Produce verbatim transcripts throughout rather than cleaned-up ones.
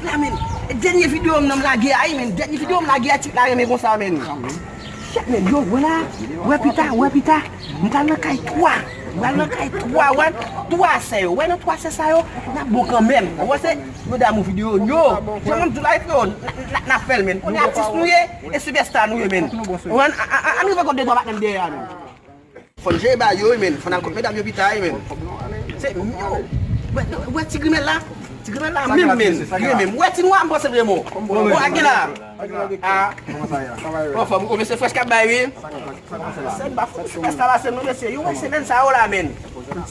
La, men. E dènye videyo m nan m lage a, wi, men. Dènye videyo m lage a, ti la renmen konsa, men. Shit, men, yo, wè la. Wè pita, wè pita. M pral nan kay twa. M pral nan kay twa, wè. Twa sè yo. Wè nan twa sè sa yo, n ap bon kanmenm. Ou wè se, yo damou videyo, yo. Jan m di w la, freo, n, n, n ap fè l, men. Nou atis nou ye, e sipèsta nou ye, men. Ou wè, a, a, a, ann rive kot de twa patnè m dèyè a, men. Fò n jere bagay yo, wi, men. Fò n al kot medam yo pita, wi, men. Se, yo, wè, wè ti grimèl la? Ti grimèl la, menm, men. Grimèl, men. Wè ti nwa, m panse l renmen w. Bon, ak gen la. A. Anfòm, ou mesye frèch k ap bay, wi. Sèn pa fout, se pa sa la, sèn nou, mesye. Yo, wè semèn sa yo la, men.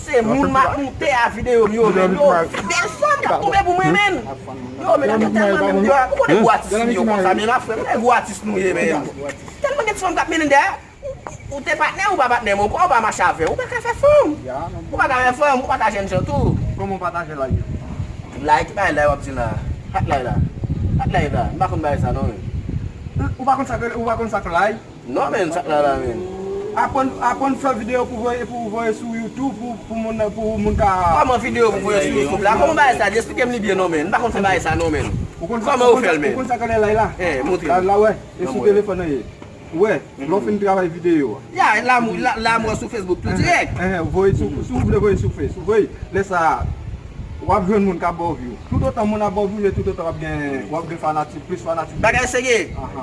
Se moun m ap moute a videyo m yo, men. Yo, bèl fanm k ap tonbe pou mwen, men. Yo, men, yo tèlman menm, yo, ou konnen gwo atis nou yo konsa, men, la, frè, men, gwo atis nou ye, men. Tèlman gen ti fanm k ap mennen dèyè. Ou, ou te patnè, ou pa patnè, men ou pa, ou pa mache avè, ou pa ka fè fanm. Ou pa ka fè fanm, ou pataje n chan tou. Kòman w pataje live yo? Like, bay la, w ap di la. Hat live la. Hat live la. M pa konn bagay sa, non, men. Ou pa konn sa k, ou pa konn sa k live? Non, men, sa k la, la, men. Aprann, aprann fè videyo pou voye, pou voye sou YouTube, pou, pou moun, pou moun ka. Kòman videyo pou voye sou YouTube la? Kòman bagay sa? Eksplike m li byen, non, men. M pa konn fè bagay sa, non, men. Kòman ou fè l, men? Ou konn sa k live la? Eh, montre m. Live la, wè. E sou telefòn nan ye. Wè, lè w fin travay videyo a. Ya, la, la, la, mwen sou Facebook tou dirèk. Enhen, voye sou, si w vle voye sou Facebook, voye. Lè sa a, w ap jwenn moun k ap ba w view. Toutotan moun ap ba w view, se toutotan w ap gen, w ap gen fanatik, plis fanatik. Bagay serye.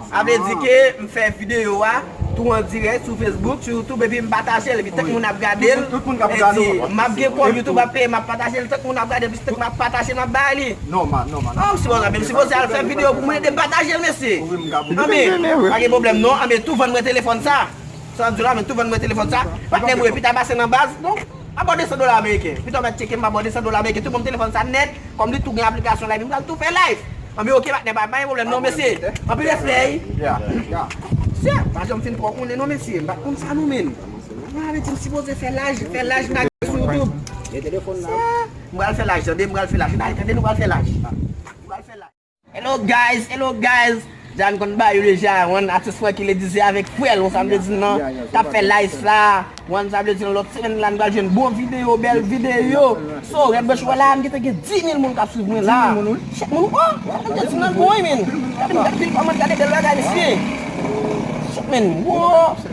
Sa vle di ke m fè videyo a tou an dirèk sou Facebook, sou YouTube, epi m pataje l, epi tank moun ap gade l, epi m ap gen kòb, YouTube ap peye, m ap pataje l, tank moun ap gade l, epi tank m ap pataje l, m ap bay li. Nòmal, nòmal. Ah, m sipoze, m sipoze al fè videyo pou mwen ede m pataje l, mesye. Anben, pa gen pwoblèm non. Anben, tou vann mwen telefòn sa. Sa m di w la, men tou vann mwen telefòn sa. Patnè mwen, pita pase nan baz. Bon, abòne san dola ameriken. Pita w mèt tcheke m abòne san dola ameriken. Tou ban m telefòn sa nèt. Kòm li tou gen aplikasyon live, m pral tou fè live. Anben, oke, patnè, pa, pa gen pwoblèm non, mesye. Anpil respè, wi. Sè, pa janm fin twò konnen non, mesye. M pa t konn sa non, men. Mwen avè di m sipoze fè laj, fè laj, m lage sou YouTube. Gen telefòn la. M pral fè laj, tande, m pral fè laj. Bay, tande, nou pral fè laj. M pral fè laj. Hello guys, hello guys. Jan konn ba yo deja, wan atis Francky Ledize avèk frè l, wan sa m vle di nan, k ap fè live la. Wan sa m vle di nan lòt semèn la, nou pral jwenn bon videyo, bèl videyo. So, Red Bush wè la, m gentan gen dis mil moun k ap swiv mwen la. Dis mil moun, wi. Chèk moun, oh, m gentan di nan bon, wi, men. Gade, gade pil kòmantè, gade bèl bagay, mesye. Chèk, men, wo,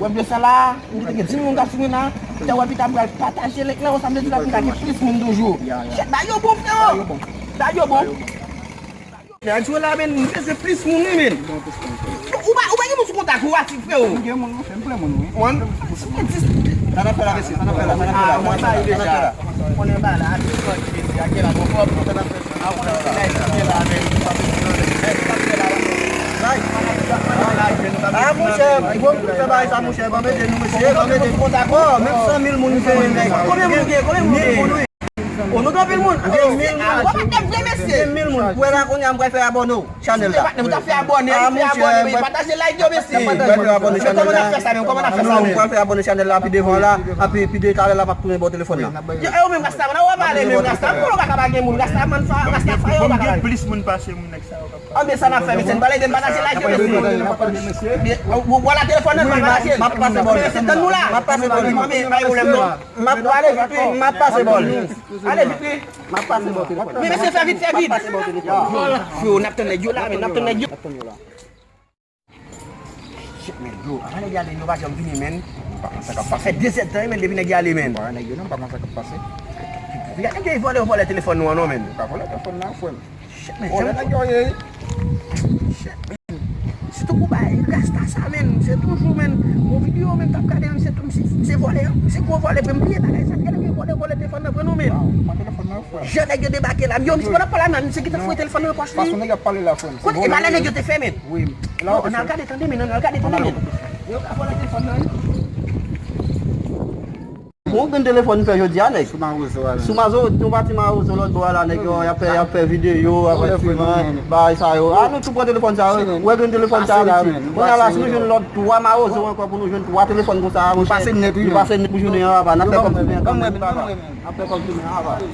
wè de sa la, m gentan gen dis mil moun k ap swiv mwen la. Te wè pita m pral pataje link la, wan sa m vle di la, pou m ka gen plis moun toujou. Chèk, ba yo bon, frè. Ba yo bon. Nèg sou la, men, m bezwen plis moun, wi, men. Ou pa, ou pa gen moun sou kontak ou, atik, freo? M gen moun, wi, m plen moun, wi. Wan? Sa n ap fè la, mesye, sa n ap fè la, sa n ap fè la, sa n ap fè la. Konnen ba la, atik, frè, mesye, a gen la, bon, fò. A konnen se nèg ki gen la, men. Ah, monchè, bon, fè bagay sa, monchè, ban m ede nou, mesye, ban m ede nou, mesye, ban m ede nou. Oh, menm san mil moun, fè nèg. Konbyen moun gen? Konbyen moun gen? O, nou gen anpil moun. Gen mil moun. Gen mil moun. Wè la kounye a m pral fè abòne w chanèl la. Ou ta fè abòne, fè abòne, men pataje live yo, mesye. M pral fè abòne chanèl la. Kòman n ap fè sa menm? Kòman n ap fè sa menm? M pral fè abòne chanèl la pi devan la, epi pi talè la m ap tounen ba w telefòn nan. Yo, yo menm Rasta, nan wè pale menm Rasta. Pou yo pa ka pa gen moun, Rasta man fa, Rasta fa yo pa ka pa. Gen plis moun pase moun nèg sa yo k ap pale. Anben sa n ap fè, mesye, n pale de pataje live yo, mesye. Vwala telefòn nan, pataje. M ap pase ba w. Mesye, tann nou la. M ap pase ba w. Anben pa gen pwoblèm non. M ap pale vit wi, m ap pase ba w. Ale vit wi. M ap pase ba w telefòn. Men mesye, fè vit, fè vit. M ap pase ba w telefòn. Freo, n ap tann nèg yo la, men n ap tann nèg yo. N ap tann yo la. Shit, men yo, avan nèg yo ale, yo pa janm vini, men. M pa konn sa k ap pase. Sa fè de zèdtan, men, depi nèg yo ale, men. M pa wè nèg yo non, m pa konn sa k ap pase. Gade nèg yo vòlè, vòlè telefòn nou an non, men. Yo ka vòlè telefòn nan, frè m. Shit, men, vòlè nèg yo ye. Shit, men. Sitou pou bay Rasta sa, men. Se toujou, men. Yon videyo, men, m t ap gade, men, se tou, se, se vòlè, se gwo vòlè, men, m bliye bagay sa. Gade, men, vòlè, vòlè telefòn nan, pran non, men. Jan nèg yo debake la, yo, misye pa t ap pale la, men, misye gentan foure telefòn nan nan pòch li. Fason nèg ap pale la, frè m. Kote, e pa la nèg yo te fè, men. Wi. Bon, ann al gade, tande, men, ann al gade, tande, men. Yo ka vòlè telefòn nan, wi. Bon, grenn telefòn fè jodi a, nèg. Sou mawozo a, men. Sou mazo, yon pati mawozo lòt bò a la, nèg yo, y ap fè, y ap fè videyo, y ap fè filmaj, bagay sa yo. A, nou tou pran telefòn sa yo. Wè grenn telefòn sa la, men. Kounye a la, si nou jwenn lòt twa mawozo ankò pou nou jwenn twa telefòn konsa, monchè. Nou pase nèt, wi. Nou pase nèt pou jounen an, papa. N ap fè kòmsi nou gen anpil, papa. N ap fè kòmsi nou gen anpil.